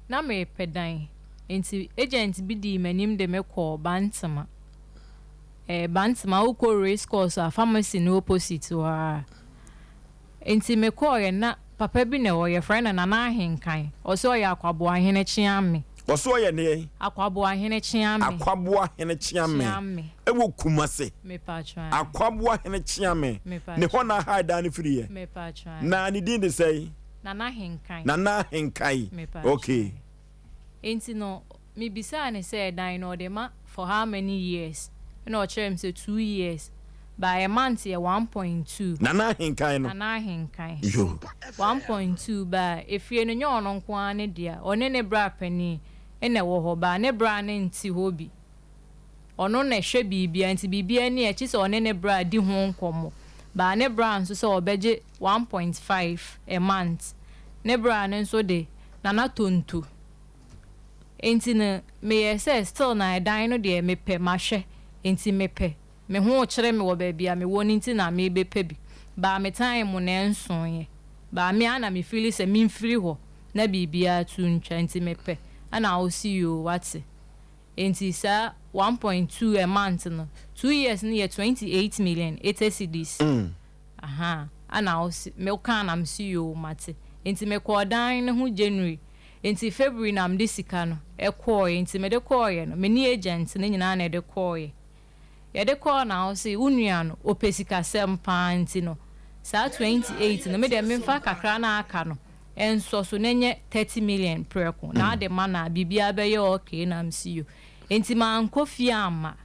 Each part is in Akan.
Na merepɛ dan, nti agent bi dii m'anim de me kɔɔ Bantama. Eh, Bantama, wokɔ race course a, pharmacy no opposite hɔ ara. Nti mekɔɔeɛ na papa bi na ɛwɔ, yɛfrɛ no Nana Ahenkan. Ɔse ɔyɛ Akwaboahene Kyeame. Ɔse ɔyɛ deɛn? Akwaboahene Kyeame. Akwaboahene Kyeame. Kyeame. Ɛwɔ Kumase. Mepatwa. Akwaboahene Kyeame. Mepatwa. Ne hɔ na aha dan no firiiɛ. Mepatwa. Na ne din de sɛn? Nana Ahenkan. Nana Ahenkan. Mepatwa. Okay. Enti no, mebisaa no sɛ dan no ɔde ma for how many years? Ɛna ɔkyerɛɛ me sɛ 2 years. By a month yɛ 1.2. Nana Ahenkan no. Nana Ahenkan. Yo. 1.2 ba efie no nyɛ ɔno nko ara ne dea. Ɔne ne bra panin ɛna ɛwɔ hɔ ba ne bra ne nte hɔ bi. Ɔno na ɛhwɛ biribiara, nti biribiara ni akyi sɛ ɔne ne bra di ho nkɔmmɔ. Ba ne bra nso sɛ ɔbɛgye 1.5 a month. Ne bra no nso de Nana Tonto. Nti no meyɛ sɛ still na ɛdan no deɛ mepɛ mahwɛ, nti mepɛ. Me ho kyerɛ me wɔ baabi a mewɔ no, nti na mebɛpɛ bi. Ba me time mu na ɛnsoeɛ. Ba me ara na me feel sɛ memfiri hɔ na biribiara to ntwa, nti mepɛ. Ɛna ɔsi yoo, wate. Nti saa 1.2 a month no, 2 years no yɛ 28 million 80 cedis. Aha, ɛna ɔsi meka na mesi yoo, mate. Nti mekɔɔ dan no ho January, nti February na mede sika no ɛkɔɔɛ. Nti mede kɔɔɛ no, me ne agent no nyinaa na ɛde kɔɔɛ. Yɛde kɔɔ na ɔsi wo nua no ɔpɛ sikasɛm paa, nti no saa 28 no, me deɛ memfa kakra na aka no ɛnsɔ so na ɛnyɛ 30 million prɛko na ade ma na biribiara bɛyɛ okay. Na msi yo. Nti mankɔ fie amma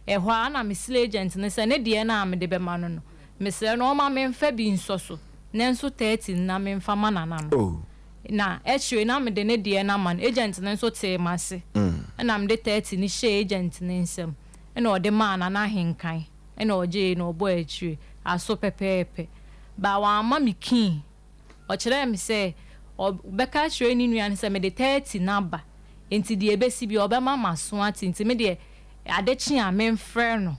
ɛhɔ a na mesrɛ agent no sɛ ne deɛ no a mede bɛma no, mesrɛ no ɔma memfa bi nsɔ so na nso 30 no na memfa ma nana no. Oh. Na akyire na mede ne deɛ no ama no. Agent no nso tee m'ase, ɛna mede 30 no hyɛɛ agent no nsam, ɛna ɔde maa Nana Ahenkan, ɛna ɔgyee na ɔbɔ akyire aso pɛpɛɛpɛ. Ba wamma me key. Ɔkyerɛɛ me sɛ ɔbɛka akyerɛ ne nua no sɛ mede 30 no aba, nti deɛ ɛbɛsi bi ɔbɛma m'aso ate, nti me deɛ ade kye a memfrɛ no.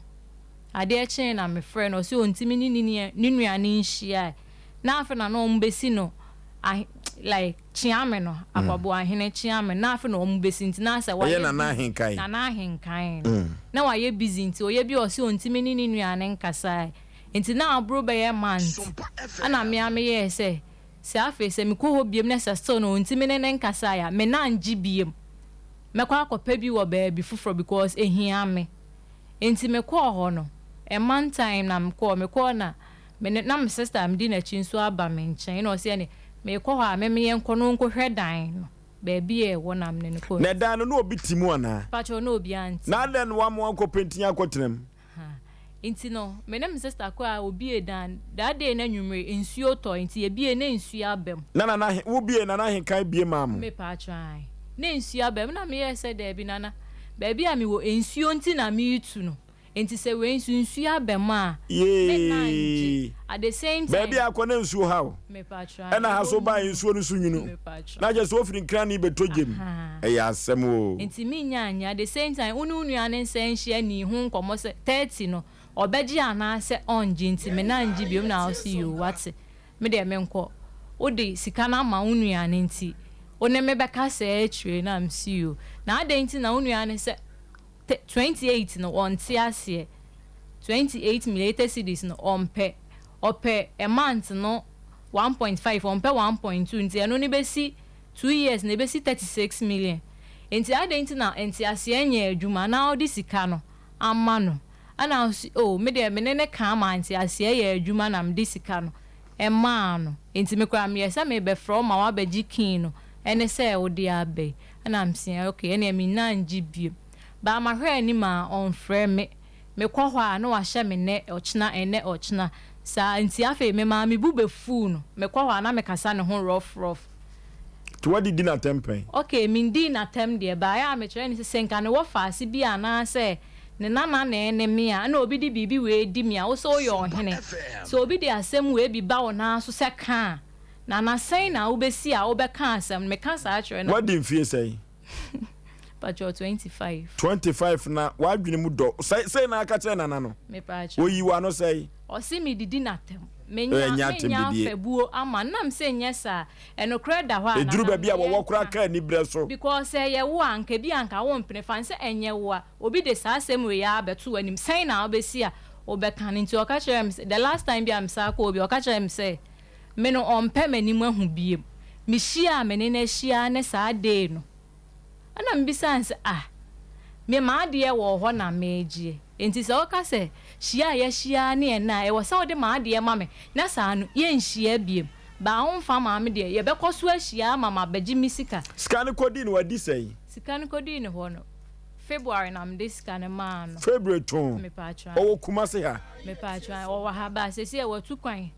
Adeɛ kyee na mefrɛ no, ɔsɛ ɔntumi ne ne nua no nhyia. Na afei na ɔmo bɛsi no ahe, like Kyeame no, Akwaboahene Kyeame. Na afei na ɔmo bɛsi, nti na sɛ wayɛ Nana busy. Ahenkan. Nana Ahenkan no na wayɛ busy, nti ɔyɛ bi a ɔsɛ ɔntumi ne ne nua no nkasa. Nti na aboro bɛyɛ month, ɛna mmea meyɛɛ sɛ afei sɛ mekɔ hɔ biem na sɛ still no ɔntumi ne ne nkasa a, me nan gye biem, mɛkɔ akɔpɛ bi wɔ baabi foforɔ because ehia me. Nti mekɔɔ hɔ no, ɛman time na mekɔɔ na me ne na me sister a medi n'akyi nso aba me nkyɛn, na ɔsɛ ɛne mekɔ hɔ a meme yɛnkɔ no nkɔhwɛ dan no baabi a ɛwɔ, na mene no kɔ. Na ɛdan no na obi te mu anaa? Pakyɛw, na obiara nti. Na adɛn na wama wankɔ pentin akɔtena mu? Nti no me ne me sister kɔ a obie dan that day na nwummere nsuo tɔ, nti ebie na nsuo aba mu. Na Nana wobie Nana Ahenkan bie maa mo? Mepatwa, na nsuo aba mu, na meyɛɛ sɛ daabi Nana, baabi a mewɔ nsuo nti na meretu no, nti sɛ wei nso nsuo aba mu a, me nan gye. At the same time baabi a akɔ na nsuo ha o. Mepatwa. Ɛna ha so baa nsuo no so nwunu. Mepatwa. Na kyerɛ sɛ ofiri Nkran ne bɛtɔ gyem. Ɛyɛ asɛm o. Nti menya anya. At the same time, wo ne wo nua ne nsa nhyia ni ho nkɔmmɔ sɛ 30 no ɔbɛgye anaasɛ ɔngye, nti me nan gye biom na ɔsi yoo, wate, me deɛ menkɔ, wode sika no ama wo nua no, nti wo ne me bɛka sɛ akyire. Na msi yoo. Na adɛn nti na wo nua no sɛ 28 no ɔnte aseɛ, 28 million cedis no ɔmpɛ, ɔpɛ a month no 1.5, ɔmpɛ 1.2, nti ɛno no bɛsi 2 years na ɛbɛsi 36 million, nti adɛn nti na nte aseɛ nyɛ adwuma na ɔde sika no ama no? Ɛna ɔsi oh, me deɛ me ne ne ka ama nte aseɛ yɛ adwuma na mede sika no ɛmaa no, nti me koraa meyɛ sɛ mebɛfrɛ wo ma woabɛgye key no, ɛne sɛ wode aba yi. Ɛna mesia okay, ɛnea menna ngye biem. Baama hwɛ anim a ɔmfrɛ me. Mekɔ hɔ a na wahyɛ me nnɛ ɔkyena, ɛnnɛ ɔkyena saa, nti afei me maame bu bɛfuu no. Mekɔ hɔ a na mekasa ne ho rough rough. Nti wadidi n'atɛm pɛn? Okay, mendii n'atɛm deɛ, baeɛ a mekyerɛ ne sɛ nka ne wɔ faase bi anaasɛ ne nana na ɛne me a, ɛna obi de biribi wei di me a, wo sɛ woyɛ ɔhene, sɛ obi de asɛm wei bi ba wo nan so sɛ ka a, nana, sɛn na wobɛsi a wobɛka asɛm no? Meka saa kyerɛ no. Wadi mfie sɛn? Patrɔ, 25. 25 na wadwene mu dɔ sɛi na aka kyerɛ nana no? Mepakyɛ. Oyi wa no sɛi? Ɔse medidi n'atɛm. Menya Ɛnyɛ atɛm menya didie. afabuo ama no na me sɛ nyɛ saa ɛnokorɛ da hɔ a Ɛduru Nana baabi a me wɔwɔ koraa yɛnka ka aniberɛ so. because sɛ ɛyɛ wo a anka bi a anka wo mpene fa no sɛ ɛnyɛ wo a obi de saa asɛm wei ara bɛto w'anim sɛn na wobɛsi a wobɛka no nti ɔka kyerɛɛ me sɛ the last time bi a mesan kɔɔ bi ɔka kyerɛɛ me sɛ me no ɔmpɛ m'anim ahu biom mehyia a me ne no ahyia ne saa day no Ɛna mebisaa no sɛ, Ah, me m'adeɛ wɔ hɔ na meregyeɛ, enti sɛ woka sɛ hyia a yɛahyia ara ne ɛnnɛ a, ɛwɔ sɛ wode m'adeɛ ma me, na saa no, yɛnhyia biom. Baa womfa maa me deɛ, yɛbɛkɔ so ahyia ama mabɛgye me sika. Sika no kɔdii no adi sɛn? Sika no kɔdii ne hɔ no, February na mede sika no maa no. February too. Mepatwo ae. Ɔwɔ Kumasi ha? Mepatwo ae, ɔwɔ ha, baa seesei watu kwan,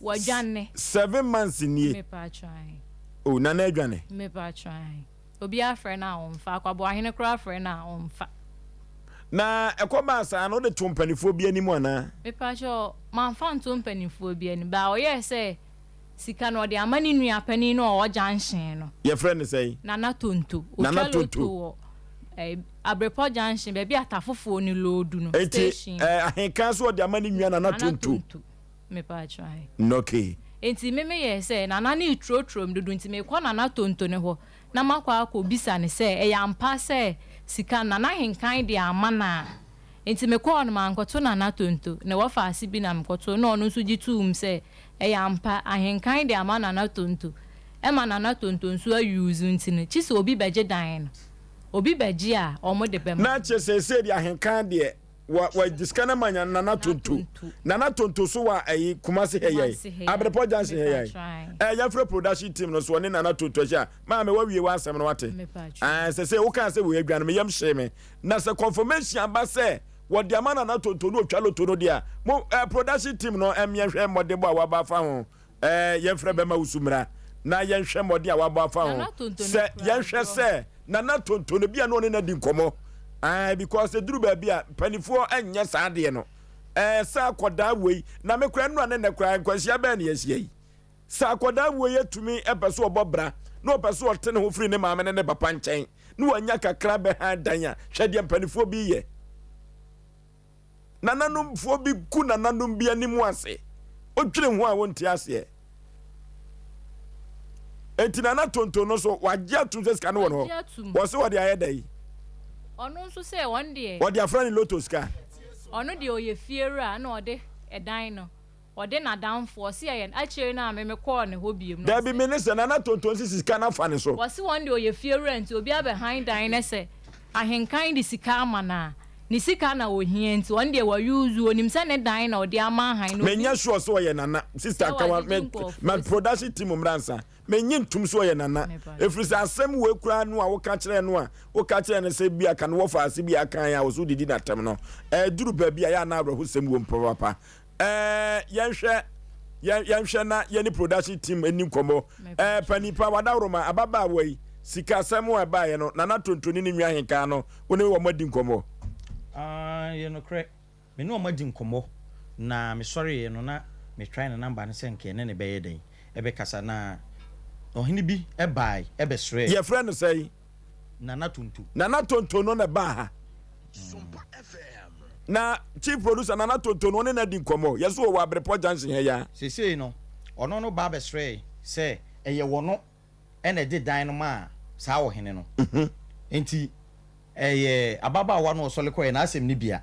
wadwane. 7 months nie. Mepatwo ae. Oh, Nana adwane. Mepatwo ae. Obiara frɛ no a ɔmfa. Akwaboahene koraa frɛ no a ɔmfa. Na ɛkɔbaa saa no, wode too mpanimfoɔ bi anim anaa? Mepatwo, mamfa anto mpanimfoɔ bi anim. Baa ɔyɛɛ sɛ sika no ɔde ama ne nua panin no a ɔwɔ junction no. Yɛfrɛ no sɛn? Nana Tonto. Nana Ɔtwa loto Tonto. wɔ eh, Abrepɔ junction, baabi a Atafofoɔ no loodu no, Enti station. eh, ahenkan so ɔde ama ne nua Nana Nana Tonto. Tonto. Mepatwo ae. Okay. Enti me meyɛɛ sɛ Nana no returoturo me dodo nti mekɔ Nana Tonto no hɔ na makɔ akɔbisa no sɛ ɛyɛ ampa sɛ sika no Nana Henkan de ama no a. Enti mekɔɔ no mankɔto Nana Tonto, ne wɔfaase bi na mekɔtoo na ɔno nso gye toom sɛ ɛyɛ ampa Ahenkan de ama Nana Tonto ɛma Nana Tonto nso a use nti no kyi sɛ obi bɛgye dan no obi bɛgye a wɔn de bɛma Na no. kyerɛ seesei deɛ Ahenkan deɛ wa wagye sika no ama Nana Tonto. Nana Tonto so wɔ ɛyi Kumasi ha yai, Abrepɔ junction ha yai. Ɛɛ yɛmfrɛ production team no so ɔne Nana Tonto ahyia. Maame wawie w'asɛm no wate. Ɛɛ sɛ sɛ wokaa sɛ wei adwane me yam hyee me. Na sɛ confirmation aba sɛ wɔde ama Nana Tonto no otwa loto no deɛ a, mo ɛɛ production team no ɛmmeɛ hwɛ mmɔdenbɔ a waba afa ho. Ɛɛ, yɛmfrɛ bɛma wusu mmra na yɛnhwɛ mmɔden a wabɔ afa ho. Sɛ yɛnhwɛ sɛ Nana Tonto no, bi a na ɔne no adi nkɔmmɔ. Ɛɛ, because eduru baabi a, mpanimfoɔ nyɛ saa adeɛ no. Ɛɛ, sɛ akɔdaa wei, na me koraa nnura ne nnɛ koraa, nkwanhyia bɛn na yɛahyia yi? Sɛ akɔdaa wei atumi pɛ so ɔbɔ bra, na ɔpɛ so ɔte ne ho firi ne maame ne ne papa nkyɛn, na wanya kakra bɛhan dan a, hwɛ deɛ mpanimfoɔ bi yɛ. Nananomfoɔ bi gu nananom bi anim ase. Wodwene ho a wonte aseɛ. Enti Nana Tonto no so wagye atum sɛ sika no wɔ no hɔ. Wɔse wɔde ayɛ dɛn? Ɔno nso sɛ ɔno deɛ. Wɔde afra ne loto sika. Ɔno deɛ ɔyɛ fiewura na ɔde ɛdan no. Ɔde n'adamfo, ɔse ɛyɛ no, akyire no a me mekɔɔ ne hɔ biom no, Dabi, ɔse. me ne sɛ Nana Tonton sisi sika no afa ne so. Wɔse wɔn deɛ ɔyɛ fie wura nti obi abɛhan dan no sɛ ahenkan de sika ama no a, ne sika na ɔhia nti ɔno deɛ wa use, ɔnim sɛ ne dan na ɔde ama ahan no, Menyɛ ɔnim sure sɛ ɔyɛ Nana, sister sɛ ka wa, wagyegye me, ma nkurɔfoɔ sika. production team mmra nsa. Mennye ntom sɛ ɔyɛ Nana, ɛfiri sɛ asɛm wei koraa no a woka kyerɛɛ no a, woka kyerɛɛ no sɛ bi a ka no wɔfa ase bi a kan a ɔso didi n'atɛm no, ɛduru baabi a yɛ a na awerɛhosɛm wom papaapa. Ɛɛ yɛnhwɛ yɛn yɛnhwɛ na yɛne production team ani nkɔmmɔ. Ɛɛ panipa wadaworoma ababaawa yi sikasɛm a ɛbaeɛ no Nana Tontoni ne Nwi Ahenkaa no wo ne wɔn adi nkɔmmɔ. Ah, ɛyɛ nokorɛ. Me ne wɔn adi nkɔmmɔ, na mesɔreeɛ no na me try ne number no sɛ nka yɛne no bɛyɛ dɛn ɛbɛkasa, na ɔhene bi baae bɛsrɛɛ. Yɛfrɛ no sɛn? Nana Tonto. Nana Tonto no na ɛbaa ha. Na chief producer Nana Tonto no ɔne no adi nkɔmmɔ. Yɛso ɔwɔ Abrepɔ junction ha yi ara. Seesei no ɔno no ba bɛsrɛɛ sɛ ɛyɛ wɔno na ɛde dan no maa saa ɔhene no. Enti ɛyɛ ababaawa no a ɔsɔre kɔeɛ n'asɛm no bi a.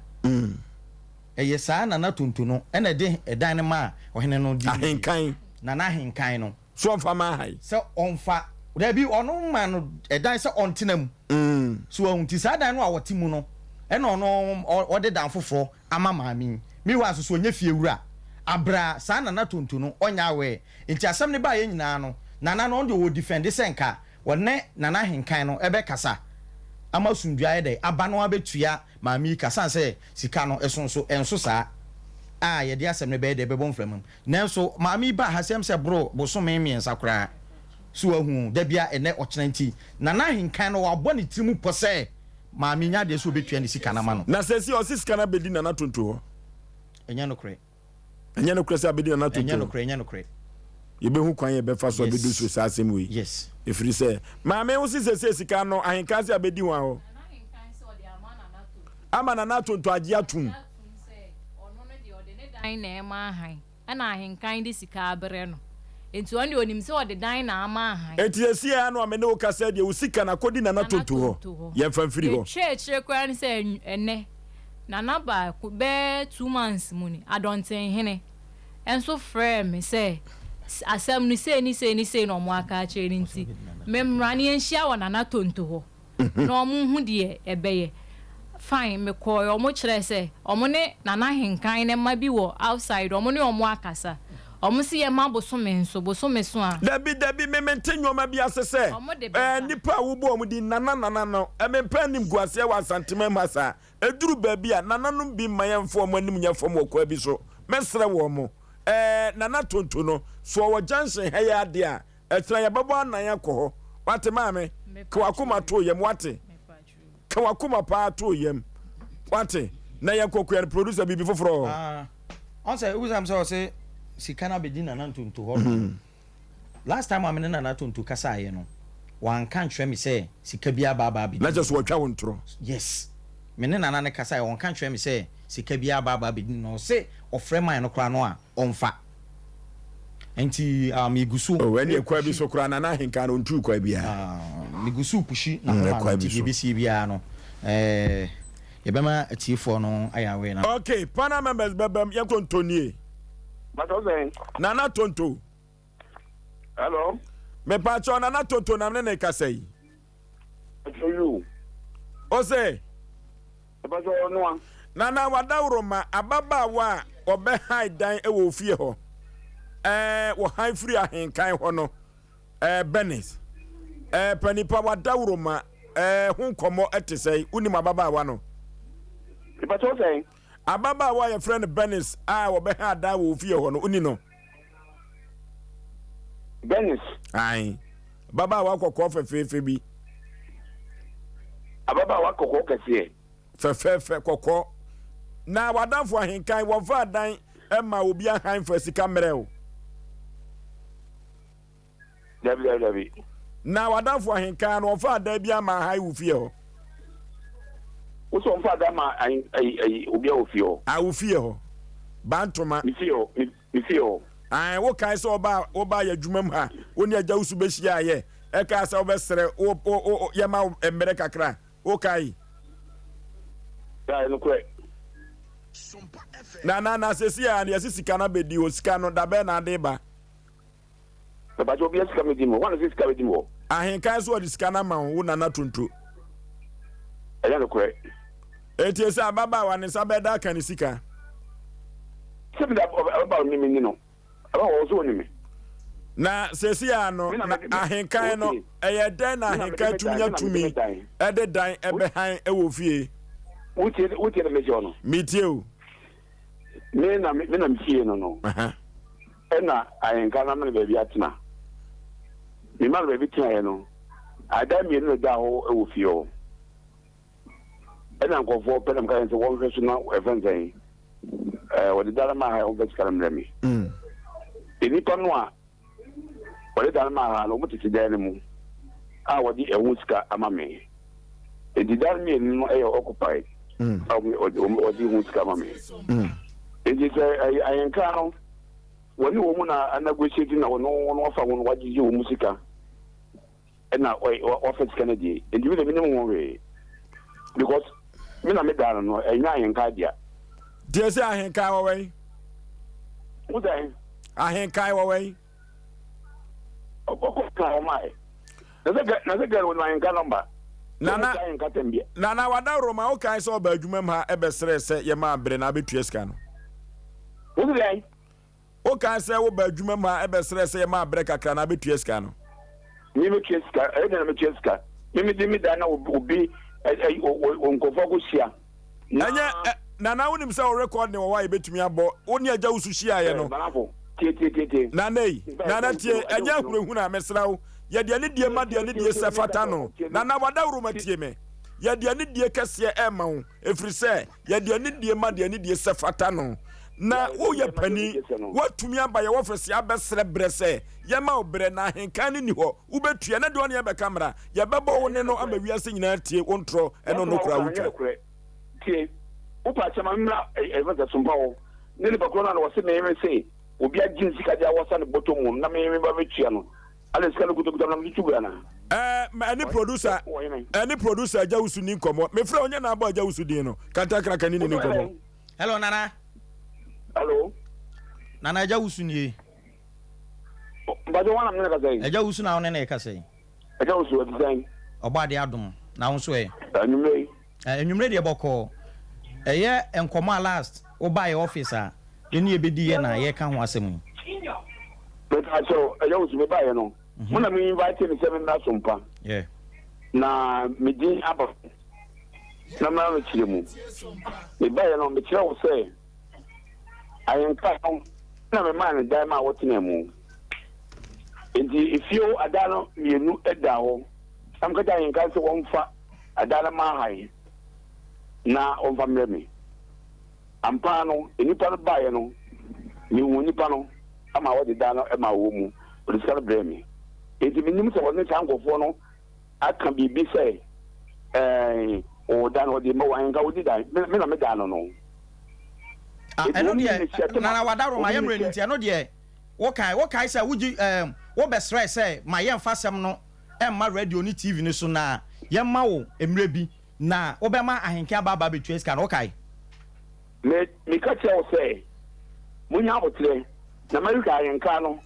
Ɛyɛ saa Nana Tonto no na ɛde dan no maa ɔhene no de no bi. Ahenkan. Nana Ahenkan no. So ɔmfa mma ha yi? Sɛ ɔmfa, dabi, ɔno maa no ɛdan sɛ ɔntena mu. So wahu? Nti saa dan no a ɔte mu no, ɛna ɔno ɔde dan foforɔ ama maame yi. Meanwhile nso so ɔnyɛ fiewura. Abrɛ a saa Nana Tonto no ɔnyɛ aware. Nti asɛm no baeɛ nyinaa no, Nana no ɔno deɛ ɔredefɛnde sɛ nka ɔne Nana Ahenkan no bɛkasa ama asomdwoeɛ ayɛ dɛn aba na wabɛtua maame yi ka sane sɛ sika no ɛso nso ɛnso saa a yɛde asɛm no bɛyɛ dɛn bɛbɔ mframa mu. Nanso maame yi baa ha sɛm sɛ boro bosome mmiɛnsa koraa so wahu da bia ɛnɛ ɔkyena nti Nana Ahenkan no wabɔ ne tiri mu pɔ sɛ maame nya adeɛ sɛ ɔbɛtua ne sika no ama no. Na seesei ɔse sika no abɛdi Nana Tonto hɔ. Ɛnyɛ nokorɛ. Ɛnyɛ nokorɛ sɛ abɛdi Nana Tonto Ɛnyɛ nokorɛ, ɛnyɛ nokorɛ. Yɛbɛhu kwan yɛbɛfa so abɛdu so saa asɛm wei. Yes. Ɛfiri sɛ maame wo se seesei sika no Ahenkan se abɛdi hwan hɔ? Nana Ahenkan se ɔde ama Nana Tonto. Ama Nana Tonto agye atom. Agye atom sɛ ɔno no deɛ ɔde ne dan na ɛma ahan. Ɛna ahenkan de sika abrɛ no. Enti ɔno deɛ ɔnim sɛ ɔde dan na ama ahan. Enti seesei ara no a me ne wo kasa yi deɛ, wo sika no akɔdi Nana Tonto hɔ. Yɛmfa mfiri hɔ. Deɛ ɛtwa akyire koraa ne sɛ ɛnnɛ, Nana baako, bɛyɛ 2 months mu ni, Adɔntenhene nso frɛɛ me sɛ asɛm no sei ne sei ne sei na wɔaka akyerɛ no nti, memmra na yɛnhyia wɔ Nana Tonto hɔ na wɔnhu deɛ ɛbɛyɛ. Fine, mekɔeɛ, wɔkyerɛɛ sɛ wɔn ne Nana Ahenkan no mma bi wɔ outside, wɔn ne wɔn akasa. Wɔn se yɛmma bosome nso, bosome so a. Dabi, dabi, me mente nnoɔma bi ase sɛ, Wɔn de ɛɛ, bɛba. nnipa a wobɔ wɔn din Nana, Nana no, ɛ, mempɛ animguaseɛ wɔ Asanteman mu ha saa. Ɛduru baabi a, nananom bi mma yɛmfa wɔn anim nyɛ fam wɔ kwan bi so. Mɛsrɛ wɔn, ɛɛ, Nana Tonto no, so ɔwɔ junction ha yi ara deɛ a, ɛkyena yɛbɛbɔ anan akɔ hɔ. Wate, maame? Ka w'akoma to yam, wate? Ka w'akoma paa to yam. Wate? Na yɛnkɔ kua no, producer, biribi foforɔ wɔ hɔ. Ah, ɔn sɛ wobisa me sɛ ɔse sika no abɛdi Nana Ntonto hɔ nom. Last time a me ne Nana Tonto kasaeɛ no, wanka ankyerɛ me sɛ sika bi aba aba abɛdi Na kyerɛ ne sɛ hɔ. wɔatwa wo ntorɔ. Yes. Me ne Nana no kasaeɛ, ɔnka nkyerɛ me sɛ sika bi aba aba abɛdi ne hɔ. Ɔse ɔfrɛ man no koraa no a, ɔmfa. Nti ah, megu so Oh, ɛnneɛ kwan bi repushi. so koraa Nana Ahenkan no ɔntuu kwan biara. Ah, megu so repushi Mm, n'akoma no, kwan bi nti deɛ so. ɛbɛsie biara no, eh, yɛbɛma atiefoɔ no ayɛ aware na. Okay, panel members bɛbam, yɛnkɔ Ntonie. Bàtà ɔsɛn. Nana Tonto. Hello. Mepaakyɛw Nana Tonto na mene ne kasa yi. Bàtà you. Ose. Bàtà ɔnoa. Nana wadaworoma ababaawa a ɔbɛhan dan wɔ ofie hɔ. Ɛɛ wɔhan firi ahenkan hɔ no. Ɛɛ Bernice. Ɛɛ panipa wadaworoma ɛɛ ho nkɔmmɔ ɛte sɛn? Wonim ababaawa no? Bàtà ɔsɛn. Ababaawa a yɛfrɛ no Bernice a wɔbɛhan dan wɔ ofie hɔ no, woni no? Bernice. Ae. Ababaawa kɔkɔɔ fɛfɛɛfɛ bi. Ababaawa kɔkɔɔ kɛseɛ. Fɛfɛɛfɛ kɔkɔɔ. Na w'adamfo ahenkan, wɔmfa adan mma obi ahan mfa sika mmerɛ o. Dabi, dabi, dabi. Na w'adamfo ahenkan no, ɔmfa adan bi ama ahan wo fie hɔ. Wo sɛ ɔmfa adan ma ayi ayi obi a wɔ fie hɔ. A wo fie hɔ. Bantoma. Me fie hɔ, me me fie hɔ. Ae, wo kae sɛ ɔbaa wobaa yɛ adwuma mu ha, wo ne agya wusu bɛhyia yɛ, ɛkaa sɛ wobɛsrɛ wo wo wo yɛma wo mmerɛ kakra, wo kae? Kae nokorɛ. Na na na sɛsi a no yɛse sika no abɛdi hɔ, sika no dabɛn na ade ba? Mepakyɛ obia sika medi mu hɔ na sɛ sika bɛdi mu hɔ. Ahenkan so ɔde sika no ama wo wo nana Tonto. Ɛnyɛ nokorɛ. Enti ese ababaawa ne nsa bɛda aka ne sika. Sɛ mede ababaawa no menni no, ababaawa wɔ so ɔni me. Na seesei ara no, na ahenkan no, ɛyɛ dɛn na ahenkan tumi nya tumi de dan bɛhan wɔ fie? Wotie wotie na mekyerɛ no. Metie o. Me na me na me fie no no. Ɛna ahenkan no ama no baabi atena. Mema no baabi tenaeɛ no, adan mmienu na ɛda hɔ wɔ fie hɔ. Ɛna nkurɔfoɔ pɛ na meka sɛ wɔnhwɛ so na ɛfɛn sɛn ɛɛ wɔde dan no maa ha wɔmfa sika no mmerɛ me. Nnipa no a wɔde dan no maa ha no wɔn tete dan no mu a wɔde ɛho sika ama me. Enti dan mmienu no yɛ occupied a wɔde ho sika ama me. Enti sɛ ɛyɛ ahenka no wɔne wɔn mu na negotiate na wɔn wɔn wafa ho no wagyegye wɔn mu sika. Ɛna wafa sika no adie nti me de menim ho hwee because me na me daa no no ɛnyɛ ahenkae dea. Deɛ sɛ ahenkae wɔ wɛn? Wo sɛn? Ahenkae wɔ wɛn? Ɔkɔ kan wɔn ayɛ. Na sɛ na sɛ gɛl wɔn ahenka nɔmba. Nana Nana wadaworo ma wo kan sɛ ɔba adwuma mu ha ɛbɛsrɛ sɛ yɛma abere na abɛtua sika no. Wo sɛ? Wokae sɛ woba adwuma mu ha bɛsrɛɛ sɛ yɛma abrɛ kakra na abɛtua sika no. Me metua sika? Ɛyɛ dɛn na metua sika? Me mede me dan na obi nkurɔfoɔ akɔhyia na. Ɛnyɛ ɛ, Nana wonim sɛ wo record ne wɔ hɔ a yɛbɛtumi abɔ, wo ne Agya Wusu hyiaeɛ no. Manafo, tie tie tie tie. Nana ei, Nana tie, ɛnyɛ ahunahuna, mesrɛ wo, yɛde anidie ma deɛ anidie sɛ fata no. Nana wadawuroma tie me, yɛde anidie kɛseɛ ɛrema wo, ɛfiri sɛ. Yɛde anidie ma deɛ anidie sɛ fata no. Na woyɛ panin, woatumi aba yɛn ɔfese abɛsrɛ berɛ sɛ yɛma wo berɛ, na ahenkan no nni hɔ. Wobɛtua, na deɛ ɔne yɛn bɛka mmara. Yɛbɛbɔ wo nne no ama wiase nyinaa atie wo ntorɔ ne wo nokorɛ a wotwa. Tie, wopɛ akyɛ ma memmra ɛfɛ sɛ sompa hɔ ne nipa korɔ no a na wɔse me se. obi agye ne sika de awɔsa ne bɔtɔ mu na me meba bɛtua no, adɛn sika no kutakuta me na mede tu gu anaa? Ɛɛ, ɛne producer, ɛne producer Agya Wusu ni nkɔmmɔ. Mefrɛ ɔnyɛ na abɔ Agya Wusu din no. Kantankraka ni ne ni nkɔmmɔ. Hello, Nana. Hello. Nana Agya Wusu nie. Mpatsɔ wɔn na mene kasa yi. Agya Wusu na wo ne ne kasa yi. Agya Wusu ɛte sɛn? Ɔbɔ adeɛ adom na wo nso ɛ? Anwummerɛ yi. Anwummerɛ deɛ bɔkɔɔ. Ɛyɛ nkɔmmɔ a last wo baeɛ office a yɛne yɛbɛdi yɛ na yɛreka ho asɛm yi. Mepakyɛw, Agya Wusu me baeɛ no, mo na mo invite me sɛ me mmra Sompa. Yeah. Na me din aba na mmra mekyerɛ mu. Me baeɛ no, mekyerɛ wo sɛ Ahenka no na memaa no dan maa wɔtenaa mu. Enti efie hɔ adan no mmienu da hɔ. Na meka kyerɛɛ ahenka no sɛ wɔmfa adan no mma hann na wɔmfa mmrɛ me. Ampa ara no, nnipa no baeɛ no, mehuu nnipa no ma wɔde dan no maa wɔn mu, wɔde sika no brɛɛ me. Enti mennim sɛ wɔne saa nkurɔfoɔ no aka biribi sɛ ɛɛ ɔda no ɔde ma wɔn nka ɔdi dan me na me dan no no. Ah, ɛno deɛ nana wada roma yɛ mmerɛ no nti ɛno deɛ wokae wokae sɛ wogye ɛɛm wobɛsrɛ sɛ ma yɛmfa asɛm no ɛmma radio ne TV no so na yɛmma wo mmerɛ bi na wobɛma ahenke aba aba abɛtua sika no wokae. Me meka kyerɛ wo sɛ monya aboterɛ na mɛhwehwɛ ahenka no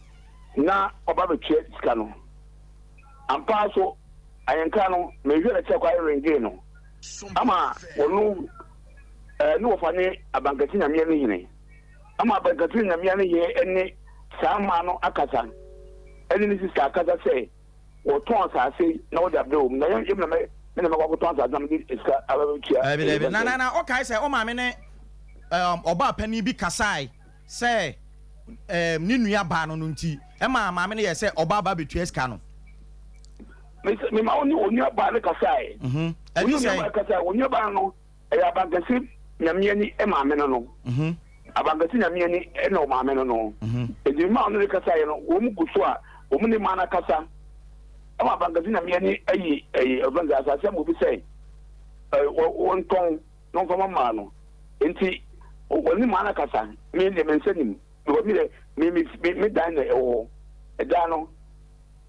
na ɔba bɛtua sika no. Ampa ara so, ahenka no, mehwehwɛ no kyerɛ kwan rengee no ama ɔno eh, ne wɔfa ne Abankɛse Nyamea no hene, ama Abankɛse Nyamea no hene ne saa mmaa no akasa, ɛne ne sista akasa sɛ wɔtɔn asase na wɔde abrɛ wɔn, na yɛn na mɛ me na mɛkɔ akɔtɔn asase na mede sika aba bɛtua. Dabi, dabi, na na na ɔkae sɛ ɔmaame ne um, ɔbaa panin bi kasae sɛ um, ne nua baa no no nti ɛma maame no yɛ sɛ ɔbaa ba bɛtua sika no. Mema wo ne onua baa no kasae. Mhm. Wo ne onua baa kasae. Onua baa no ɛyɛ abankɛse nyameani maame no no. Mhm. Abankɛse nyameani ɛna ɔmaame no no. Mhm. Enti mema wo ne no kasaeɛ no, wɔn gu so a wɔn ne maa no akasa. Ɛma abankɛse nyameani ayi ɛyi ɔfɛn sɛ asase ama obi sɛ wɔntɔn na ɔmfa ma maa no. Enti wɔne maa no akasa. Me deɛ me nsa nim. Because me deɛ me me me me dan na ɛwɔ hɔ. Ɛdan no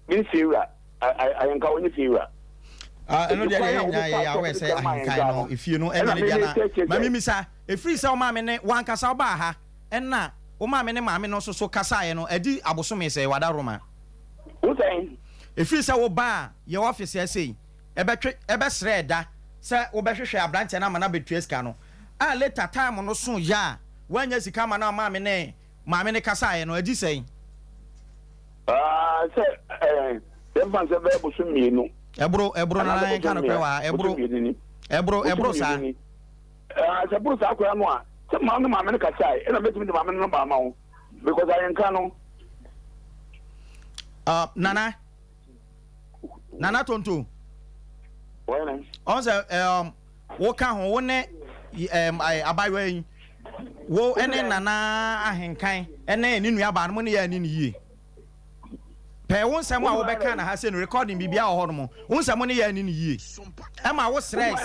me ne fiewura ahenka wɔnyɛ fiewura. Ah, ɛno deɛ deɛ yɛn nyinaa yɛyɛ awɛ sɛ ahenkan no efie no ɛnyɛ ne deɛ na maame mi sa efiri sɛ ɔmaame ne wankasa ɔbaa ha ɛna ɔmaame ne maame no nso so kasaeɛ no ɛdi abosome sɛ wada Roma. Wosɛn. Efiri sɛ wobaa yɛ ɔfisi ɛsɛ ɛbɛtwe ɛbɛsrɛ ɛda sɛ wobɛhwehwɛ aberanteɛ no ama no abɛtua sika no a later time no so yɛ a Woannya sika ama no amma me ne maame no kasaeɛ no, agyi sɛn? Ah, sɛ eh, yɛmfa no sɛ bɛyɛ bosom mmienu. Ɛboro, ɛboro, nana Anaasɛ yɛnka bosom nokorɛ wɔ ha, mmea, ɛboro, bosom mmienu ni. ɛboro, Bosom ɛboro saa. mmienu ni. Ah, sɛ ɛboro saa koraa no a, sɛ maa ne maame no kasae, ɛna mɛtumi de maame no nɔmba ama wo. Because ayɛnka no. Ah, nana, nana Tonto. Wɔn. Ɔn sɛ, eh, um, Wo ka ho, wo ne ɛɛm abayewa yi, wo ne Nana Ahenkan ne ne nua baa no, mo ne yɛ ani no yie. Pɛɛ wo nsɛm a wobɛka na ha sɛ no recording biribiara wɔ hɔ nom. Wo nsɛm mo ne yɛ ani no yie. Ɛma wo srɛ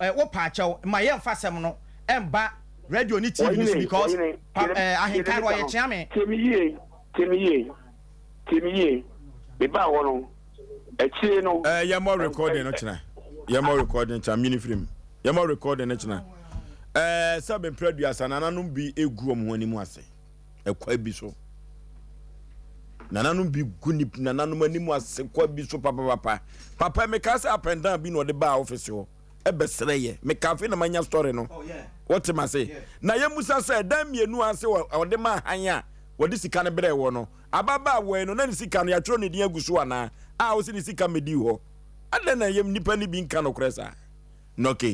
sɛ wo paakyɛw ma yɛmfa asɛm no ɛmba radio ne TV no so because pa ɛɛ Ahenkan no ɔyɛ kyeame. Tie me yie, tie me yie, tie me yie. Mebaa hɔ no, akyire no. Ɛɛ yɛ mɔ recording no kyena yɛ mɔ recording kyena mini firim yɛ mɔ recording no kyena ɛɛ sɛ bɛmpere aduasa nananom bi egu wɔn ho anim ase ɛkwa bi so nananom bi gu ne nananom anim ase kwa bi so papapapa papa meka sɛ up and down bi na ɔde baa office hɔ ɛbɛsrɛ yɛ meka afei na manya story no oh, wɔte ma se na yɛmusa sɛ dan mmienu ase ɔde ma han a wɔde sika no brɛ wɔ no Ababaawa yi no, na ne sika no, yɛatwerɛ ne din agu so anaa? A ɔse ne sika mmɛdii hɔ. Adɛn na yɛm nnipa no bi nka nokorɛ saa? Nɔke.